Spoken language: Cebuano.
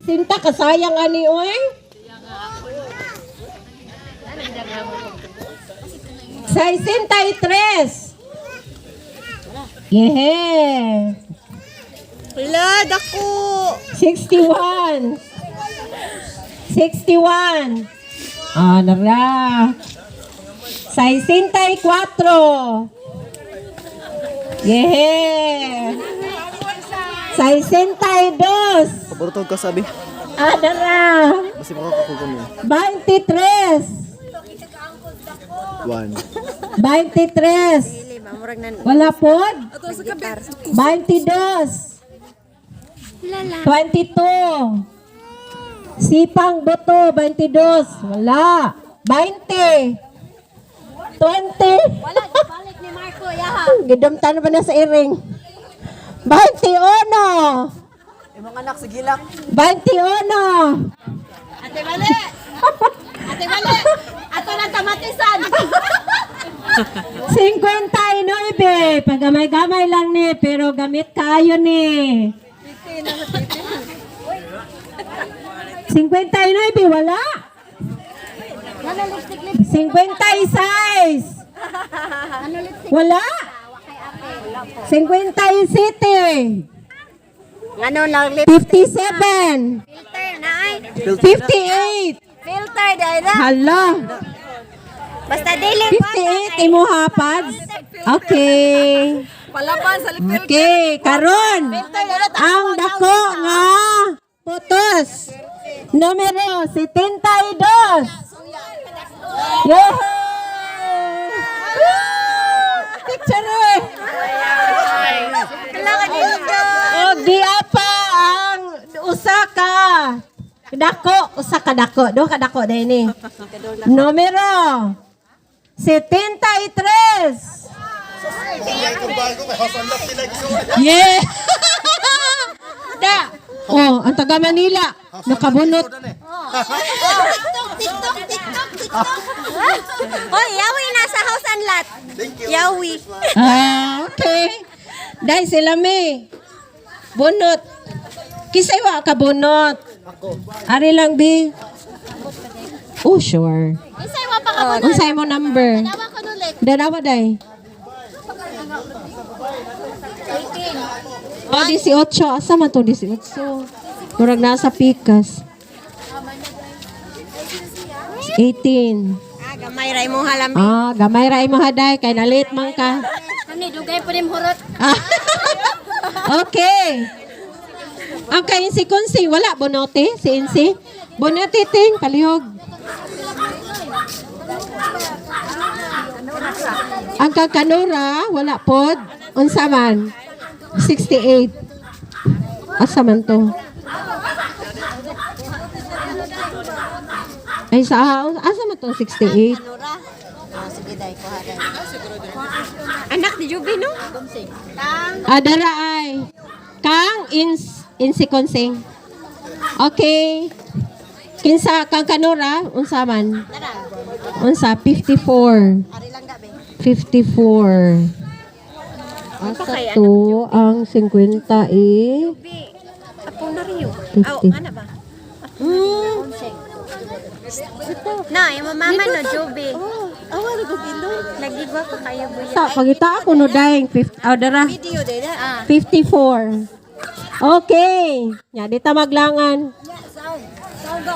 Sinta, kasayang ani oy. 63. Yeah. Wala, dako. 61. 61. Ah, nara. 64. Yeah. 62. Paborito ka sabi. Ah, nara. Basta makakakuha mo. 23. One. 23. Wala pod? 22. 22. Sipang buto, 22. Wala. 20. 20. Wala, balik ni Marco, yaha. Gidamtan pa na sa iring. 21. Imong anak sa gilak. 21. Ate Mali! Ate Mali! Ato na tamatisan! 59. Pagamay-gamay lang ni, pero gamit kayo ni. 59, wala. 56. Wala. 57. Ngano lang lip 57. filter na ay. 58. Filter dahil na. Hala. Basta dili 58 imo hapads. Okay. Palaban sa Okay, karon. Ang dako nga putos. Numero 72. Yehey! Woo! Picture eh. O di pa ang usa ka dako, usa ka dako, duha ka dako dai ni. Numero 73. Yeah. Da. Oh, ang taga Manila, nakabunot. TikTok, TikTok, TikTok, TikTok. Hoy, Yawi nasa house and lot. Yawi. Ah, okay. Dai sila me. Bunot. Kisay wa ka bunot. Ari lang bi. Oh, sure. Isay wa pa ka Unsay mo number? ko nulit. Darawa dai. Oh, 18. Asa man to 18? Murag nasa pikas. 18. Ah, gamay ra imong halam. Ah, gamay ra imo haday kay nalit man ka. Ani dugay pa nim hurot. Ah. Okay. Ang kay si Kunsi, wala bonote si Insi. Bonote ting palihog. Ang kakanura, wala pod. Unsa man? 68. Asa man to? Ay sa asa man to 68? Sige dai kuha dai. Anak ni Juby no? Adara ay kang ins insikonsing. Okay. Kinsa kang kanura unsa man? Unsa 54. Ari lang gabi. 54. Asa to ang 50 eh. Juby. Apo na riyo. 50. Aw, ana ba? Na, imo mama no Juby. Oh, awa ra gilo. Lagi ba pa kayo buya? Sa pagita ako no daing 50 adara Video dai na. Ah. 54. Okay. Nya di ta maglangan.